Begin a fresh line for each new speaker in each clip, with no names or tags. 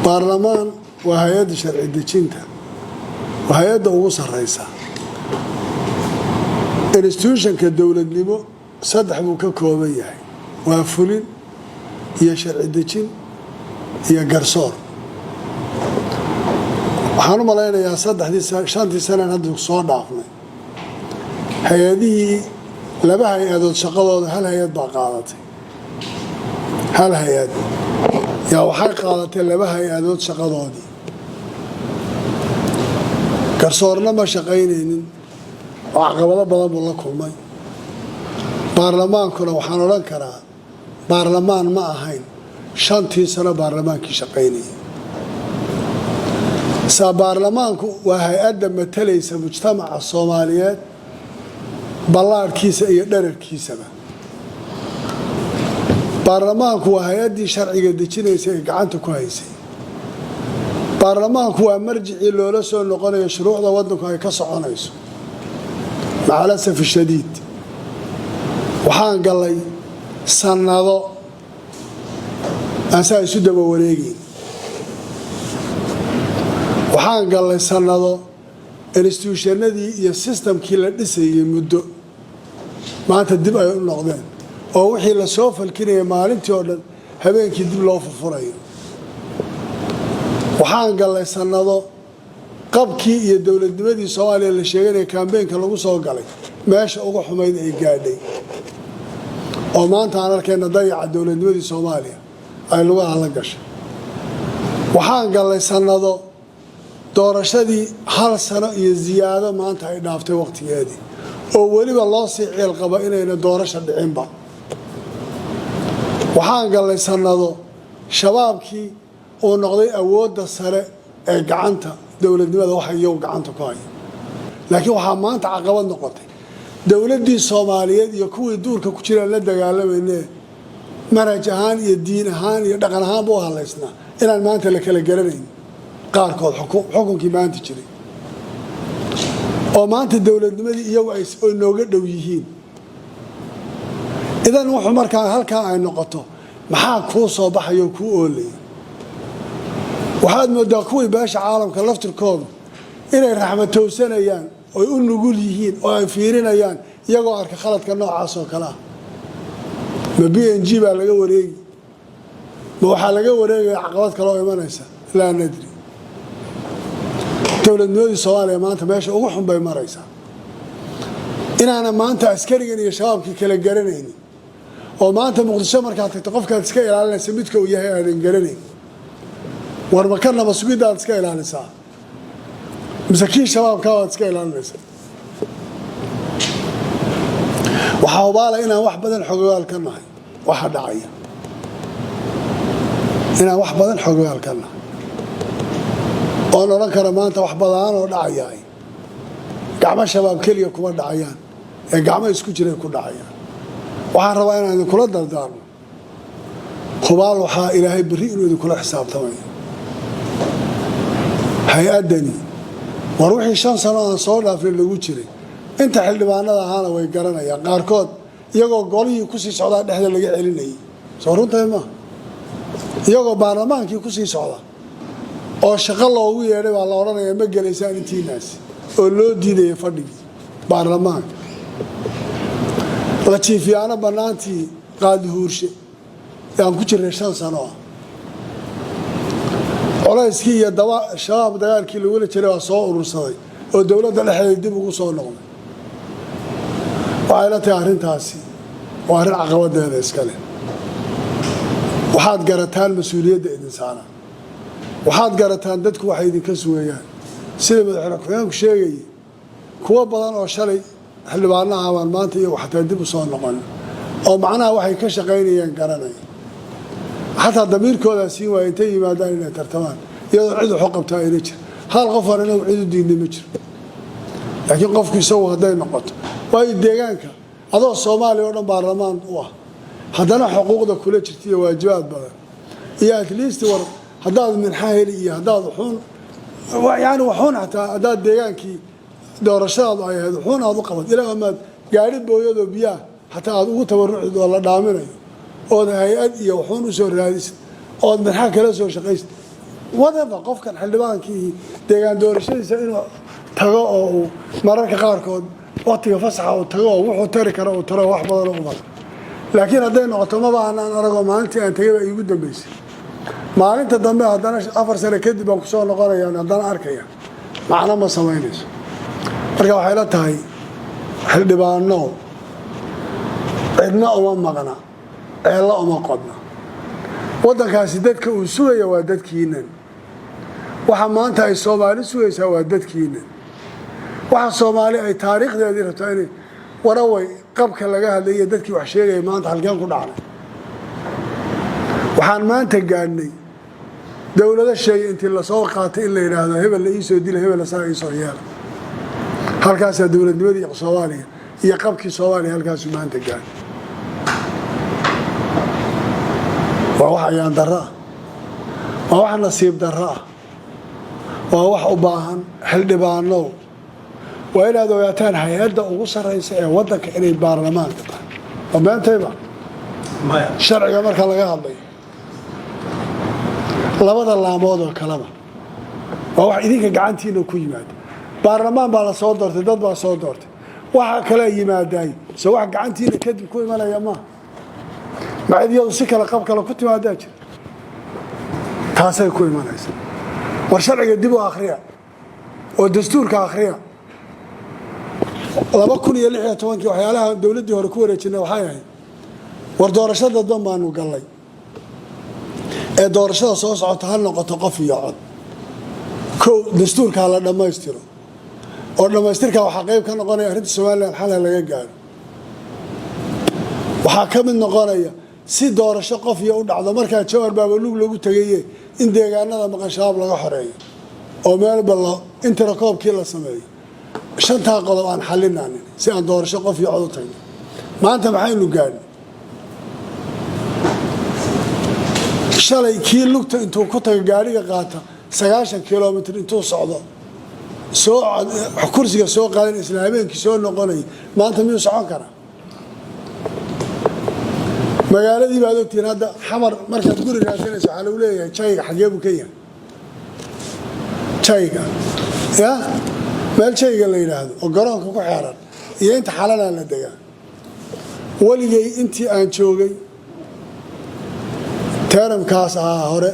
Baarlamaan waa hay-adda sharci dejinta, waa hay-adda ugu sarreysa institutionka dowladnimo. Saddex buu ka kooban yahay: waa fulin iyo sharci dejin iyo garsoor. Waxaan u malaynayaa saddexdii, 5-tii sanaan hadda soo dhaafnay, hay-adihii laba hay-adood shaqadooda hal hay-ad baa qaadatay. Hal hay-ad yaa waxay qaadatay laba hay-adood shaqadoodii. Garsoorna ma shaqaynaynin oo caqabado badan buu la kulmay. Baarlamaankuna waxaan odhan karaa baarlamaan ma ahayn 5-tii sano baarlamaankii shaqaynayay. Saa baarlamaanku waa hay-adda matalaysa mujtamaca Soomaaliyeed ballaadhkiisa iyo dherarkiisaba. Baarlamaanku waa hay-addii sharciga dejinaysa ee gacanta ku haysay. Baarlamaanku waa marjicii loola soo noqonayo shuruucda waddanku ay ka soconayso. مع الأسف الشديد, waxaan gallay sannado aan saa isu daba wareegeyn. Waxaan gallay sannado institutionadii iyo systemkii la dhisayay muddo maanta dib ay u noqdeen, oo wixii lasoo falkinaya maalintii oo dhan habeenkii dib loo furfurayo. Waxaan gallay sannado qabkii iyo dowladnimadii Soomaaliya la sheeganaya, campaignka lagu soo galay, meesha uga xumayd ay gaadhay, oo maanta aan arkayna dayaca dowladnimadii Soomaaliya ay lugaha la gashay. Waxaan gallay sannado doorashadii hal sano iyo ziyaado maanta ay dhaaftay waqtigeedii, oo weliba loo sii ciil qabo inayna doorasha dhicinba. Waxaan gallay sannado Shabaabkii uu noqday awoodda sare ee gacanta dowladnimada waxa iyagu gacanta ku haya. Laakiin waxaa maanta caqabad noqotay dowladdii Soomaaliyeed iyo kuwii duurka ku jiraan la dagaalamayne, manhaj ahaan iyo diin ahaan iyo dhaqan ahaanba u hadlaysnaa, inaan maanta la kala garanayn qaarkood xukunkii maanta jiray, oo maanta dowladnimadii iyagu ay nooga dhow yihiin. Idan wuxuu markaa halkaa ay noqoto, maxaa kuu soo baxayo, kuu oolaya? Waxaad moodaa kuwii beesha caalamka laftirkoodu inay raxmatowsanayaan oy u nugul yihiin oo ay fiirinayaan, iyagoo arka khaladka noocaas oo kale ah. Ma PNG baa laga wareegi? Ma waxaa laga wareegaya caqabad kale oo imanaysa? لا ندري. Dowladnimadii Soomaaliya maanta meesha ugu xun bay maraysaa, inaana maanta askarigan iyo Shabaabkii kala garanaynin, oo maanta Muqdisho markaad tagto qofkaad iska ilaalinaysa midka uu yahay aadan garanayn. War ma ka naba sugiddaad iska ilaalisaa mise kii Shabaabkaa waad iska ilaalinaysaa? Waxaa hubaala inaan wax badan xogogaal ka nahay waxa dhacaya, inaan wax badan xogogaal ka nahay, oon odhan kara maanta wax badaanoo dhacayaay gacmo Shabaab keliya kuma dhacayaan ee gacmo isku jiray ku dhacayaan. Waxaan rabaa inaan idinkula dardaarmo: hubaal waxaa Ilaahay berri inuu idinkula xisaabtamayo hay-addani. War wixii 5 sano aan soo dhaafin lagu jiray, inta xildhibaanada ahaana way garanayaan qaarkood, iyagoo golihii kusii socdaa dhexda laga celinayay. Soo runtay maaha? Iyagoo baarlamaankii kusii socda oo shaqo loogu yeedhay baa la odhanayaa ma gelaysaan intiinaasi, oo loo diidaya fadhigii baarlamaanka. La jiifiyaano bannaantii Qaadi Huurshe yaan ku jirnay 5 sano ah. Culayskii iyo daba Shabaab dagaalkii lagula jiray waa soo urursaday oo dowladda dhexdeeda dib ugu soo noqday. Waxay la tahay arrintaasi waa arrin caqabadeeda iskale. Waxaad garataan mas-uuliyadda idin saaran. Waxaad garataan dadku waxay idinka sugayaan. Sida madaxweyne ku-xigeenku sheegayay, kuwo badan oo shalay xildhibaanaha baan maanta iyagu xataa dib u soo noqon, oo macnaha waxay ka shaqaynayeen garanaya. Xataa damiirkoodaa siin waaya intay yimaadaan inay tartamaan, iyadoo cid waxu qabtaa ayna jir. Hal qof hore inagu cid u diidnay ma jiro, laakiin qofku isagu hadday noqoto, waayo deegaanka adoo Soomaaliya oo dhan baarlamaan u ah, haddana xuquuqda kula jirta iyo waajibaad badan iyo at least, war haddaad minxa heli iyo haddaad wuxuun, yani waxuun, xataa haddaad deegaankii doorashadaadu ay ahayd wuxuun aad u qabad, ilaa maad gaari booyadoo biyaha xataa aad ugu tabarucid oo la dhaaminayo, ood hay-ad iyo wuxuun u soo raadisid, ood minxa kala soo shaqaysid. Whatever, qofkan xildhibaankii deegaan doorashadiisa inuu tago oo uu mararka qaarkood waktiga fasaxa uu tago oo wuxuu tari karo uu taro, wax badan u badan. Laakiin hadday noqoto maba aanaan aragoo, maalintii aan tegay baa iigu dambeysay, maalinta dambe haddana 4 sano kadib baan kusoo noqonaya, haddana arkaya, macno ma samaynayso. Marka waxay la tahay, xildhibaano cidna uma maqna, ceello uma qodna. Waddankaasi dadka uu sugaya waa dadkiinan. Waxa maanta ay Soomaali sugaysaa waa dadkiinan. Waxa Soomaali ay taariikhdeedii rabtaa inay waraway qabka laga hadlaya, dadkii wax sheegaya maanta halkeen ku dhacnay? Waxaan maanta gaadhnay dowlado sheegay intii lasoo qaatay in la yidhaahdo hebel la iisoo dila, hebel saa iisoo yeela. Halkaasaa dowladnimadii Soomaaliya iyo qabkii Soomaaliya halkaasuu maanta gaadhay. Waa wax ayaan darro ah, waa wax nasiib darro ah, waa wax u baahan. Xildhibaanow, waa inaad ogaataan hay-adda ugu sarraysa ee waddanka inay baarlamaanka tahay. Waa beentayba sharciga marka laga hadlayo, labada laamood oo kaleba waa wax idinka gacantiina ku yimaada. Baarlamaan baa la soo doortay, dad baa soo doortay. Waxa kalea yimaadaay se wax gacantiina kadib ku imanaya maaha. Macid iyadu si kale qab kale ku timaadaa jira, taasay ku imanaysa. War sharciga dib u akhriya oo dastuurka akhriya. 2016-kii waxyaalaha dowladdii hore ku wareejinay waxay ahayd, war doorasho dadban baanu gallay ee doorashada soo socota ha noqoto qof iyo cod. Kow, dastuurka ha la dhammaystiro, oo dhammaystirka waxaa qayb ka noqonaya arrinta Somaliland xal ha laga gaaro. Waxaa ka mid noqonaya si doorasho qof iyo u dhacdo markaa Jawhar baabalug lagu tegaye in deegaanada maqan Shabaab laga xoreeyo oo meel ballo intirakoobkii la sameeyo. Shantaa qodob aan xalinanin si aan doorasho qof iyo cod u tagno. Maanta maxaynu gaadhnay? Shalay kii lugta intuu ku tago gaadhiga qaata 90 kilomitr intuu socdo soo kursiga soo qaadan, isla habeenkii soo noqonaya, maanta miyuu socon karaa? Magaaladii baad ogtihiin hadda Xamar markaad guri raadsanayso waxaa lagu leeyahay jayga xagee buu ka yahay jayga, ya meel jayga la yidhaahdo oo garoonka ku xeeran iyo inta xalanaa la degaa. Weligay intii aan joogay teeramkaas ahaa hore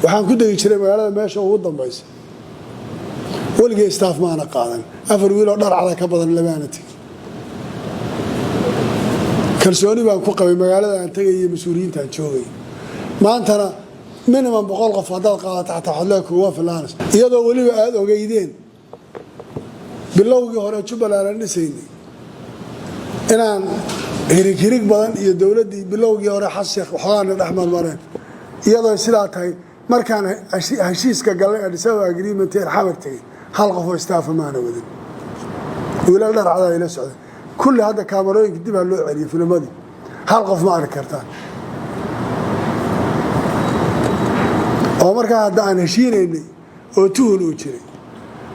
waxaan ku degi jiray magaalada meesha ugu dambaysa. Weligay staff maana qaadan, afar wiiloo dhar cada ka badan lamaana tegin. Kalsooni baan ku qabay magaalada aan tegay iyo mas-uuliyiinta aan joogay. Maantana minimum 100 qof haddaad qaadato xataa waxaad leedahay kuga filaanaysa, iyadoo weliba aada ogeydeen bilowgii hore Jubbaland aan dhisaynay inaan hirig hirig badan iyo dowladdii bilowgii hore Xasan Sheekh waxoogaana dhex marmareen. Iyadoo sidaa tahay, markaan heshiiska gallay Addis Ababa agreement een Xamar tegey, hal qof oo staff ah maana wadin, wiilal dhar cadaa ila socday. Kulli hadda kaamarooyinka dib ha loo celiyey, filmadii hal qof ma arki kartaan. Oo markaa hadda aan heshiinaynay oo tuhun uu jiray,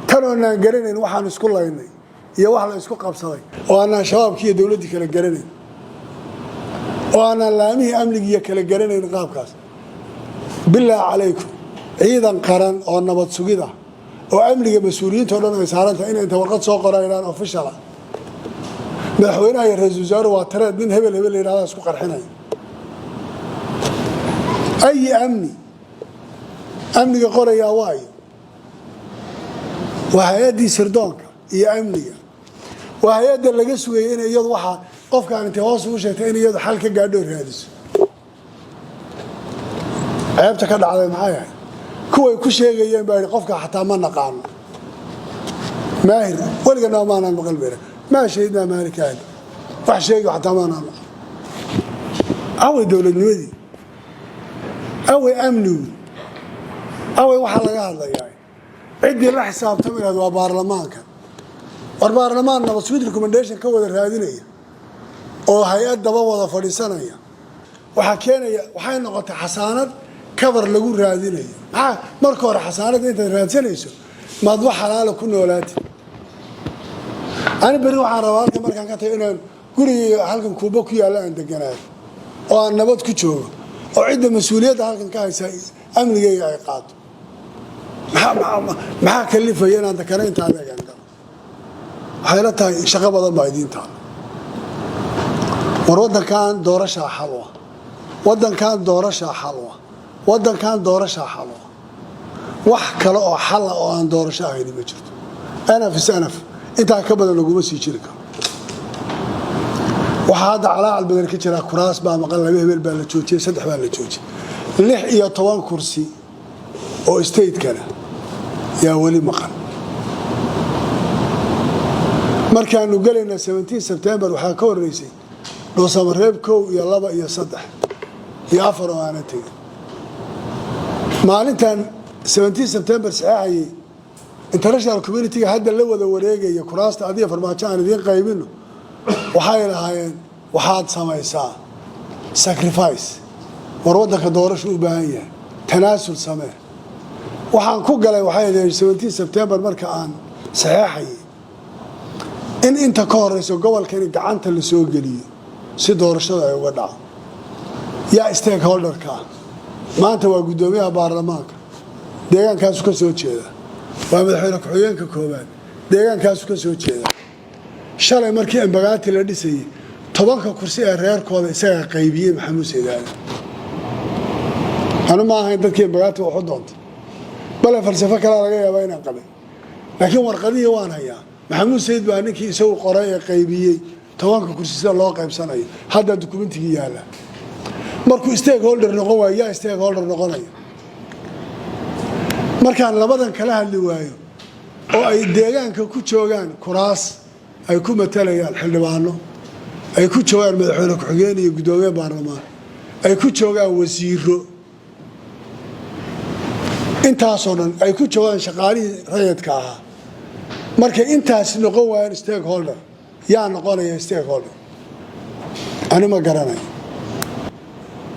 tan oonaan garanayn waxaan isku laynay iyo wax la isku qabsaday, oo aanaan shabaabkii iyo dowladdii kala garanayn, oo aanaan laamihii amnigiiyo kala garanayn qaabkaas. Bilaa calaykum, ciidan qaran oo nabad sugid ah oo amniga mas-uuliyiinta o dhan ay saaran tahay inay inta warqad soo qoraan official ah, madaxweynaha iyo ra-isul wasaaruhu waa tareed nin hebel hebel la yidhahda isku qarxinaya. Ayi amni amniga qorayaa waayo? Waa hay-addii sirdoonka iyo amniga, waa hay-adda laga sugayay in iyadu waxaa qofkaan intay hoos ugu sheegtay in iyadu xal ka gaadho raadiso. Ceebta ka dhacday maxay ahayd? Kuway ku sheegayeen baa yidhi qofka xataa ma naqaano, maahir weliganaa maanaan maqal bera maa shahidnaa maalikaani wax sheegi xataa maanaan maqal. Away dowladnimadii? Away amnigu? Away waxaa laga hadlayaa? Ciddii la xisaabtami lahayd waa baarlamaanka. War baarlamaan nabad sugid recommendation ka wada raadinaya oo hay-ad daba wada fadhiisanaya waxaa keenaya waxay noqotay xasaanad kabar lagu raadinayo. Maxaa marka hore xasaanadda intaad raadsanayso maad wax xalaala ku noolaatid? Ani berri waxaan rabaa halkan markaan ka tago inaan gurigayga halkan Kuuba ku yaalla aan deganaayo oo aan nabad ku joogo, oo cidda mas-uuliyadda halkan ka haysa Amnigayga ay qaado, maxaa kalifaya inaan dakana intaa leegaan galo? Waxay la tahay shaqo badan baa idiin taala. War waddankan doorashaa xal u ah, waddankan doorashaa xal u ah, waddankan doorashaa xal u ah. Wax kale oo xala oo aan doorasho ahayni ma jirto. Enough is enough. Intaa ka badan laguma sii jiri karo. Waxaa hadda calaacal badan ka jiraa kuraas baa maqan, laba hebel baa la joojiyey, saddex baa la joojiyey, 16 kursi oo stateka-na yaa weli maqan. Markaanu gelayna 17 September, waxaa ka horeysay Dhuusamareeb 1 iyo 2 iyo 3 iyo 4 oo aanan tegin. Maalintan 17 September saxeexayay, international community-ga hadda la wada wareegaya kuraasta adiga Farmaajo aan idiin qaybino, waxay lahaayeen waxaad samaysaa sacrifice. War waddanka doorashu u baahan yahay, tanaasul samee. Waxaan ku galay waxay ahayd 17 September marka aan saxeexayay in inta ka horeyso gobolkani gacanta la soo geliyo si doorashada ay uga dhaco. Yaa stakeholderka ah maanta? Waa guddoomiyaha baarlamaanka, deegaankaasu ka soo jeeda. Waa madaxweyne ku-xigeenka koowaad, deegaankaasu ka soo jeeda. Shalay markii Embagaati la dhisayay, 10-ka kursi ee reerkooda isagaa qaybiyey Maxamuud Sayid. Anu ma ahayn dadkii Embagaati waxu doontay, bale falsafo kalaa laga yaabaa inaan qabay, laakiin warqadihii waan hayaa. Maxamuud Sayid baa ninkii isagu qoray ee qaybiyey 10-ka kursi sida loo qaybsanayo. Hadda dukumentigii yaalla. Markuu stakeholder noqon waayo, yaa stakeholder noqonaya? Markaan labadan kala hadli waayo oo ay deegaanka ku joogaan kuraas ay ku matalayaan, xildhibaano ay ku joogaan, madaxweyne ku-xigeen iyo guddoomiye baarlamaan ay ku joogaan, wasiiro intaasoo dhan ay ku joogaan, shaqaalihii rayadka ahaa, markay intaas noqon waayaan stakeholder, yaa noqonaya stakeholder? Ani ma garanayo.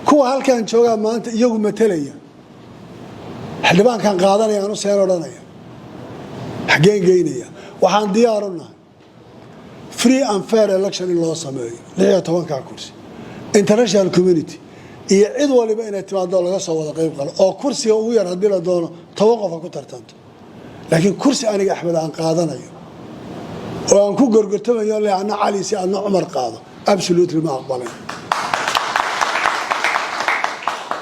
Kuwa halkan joogaa maanta iyagu matalaya, xildhibaankan qaadanaya anu seen odhanaya, xaggeen geynaya? Waxaan diyaar u nahay free and fair election in loo sameeyo 16-ka kursi. International community iyo cid waliba inay timaado, laga soo wada qayb qalo, oo kursiga ugu yar haddii la doono 10 qof ha ku tartanto. Laakiin kursi aniga Axmed aan qaadanayo oo aan ku gorgortamayo le adna Cali si adna Cumar qaado, absolutely ma aqbalay.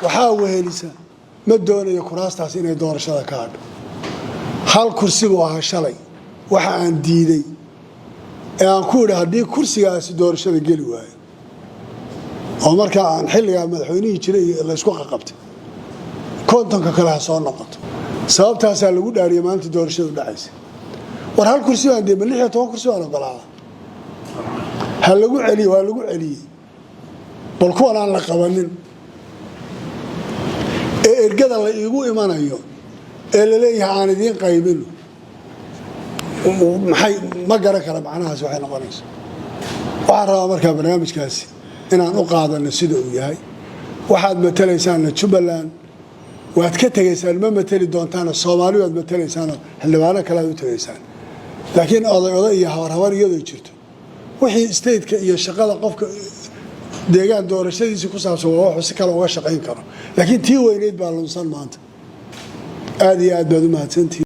Waxaa wehelisa, ma doonayo kuraastaas inay doorashada ka hadho. Hal kursi buu ahaa shalay waxa aan diiday ee aan ku idhi haddii kursigaasi doorashada geli waayo, oo markaa aan xilligaa madaxweynihii jiray iyo laysku qaqabtay, 50-ka kale ha soo noqoto. Sababtaasaa lagu dhaariyay maalinta doorashadu dhacaysa. War hal kursi baan diiday, ma 16 kursi baan ogolaada? Ha lagu celiye. Waa lagu celiyey. Bal kuwan aan la qabanin ee ergada la iigu imanayo ee laleeyahay aan idiin qaybino, maxay? Ma garan kara macnahaas waxay noqonaysa. Waxaan rabaa markaa barnaamijkaasi inaan u qaadano sida uu yahay. Waxaad matalaysaanna Jubbaland waad ka tegaysaan, ma mateli doontaana. Soomaali waad matelaysaanoo xildhibaano kale aad u tegaysaan. Laakiin oday oday iyo habar habar iyadoo jirto, wixii stateka iyo shaqada qofka deegaan doorashadiisii ku saabsan waa wuxuu si kale uga shaqayn karo, laakiin tii weyneyd baa lunsan maanta. Aad iyo aad baad u mahadsantihiin.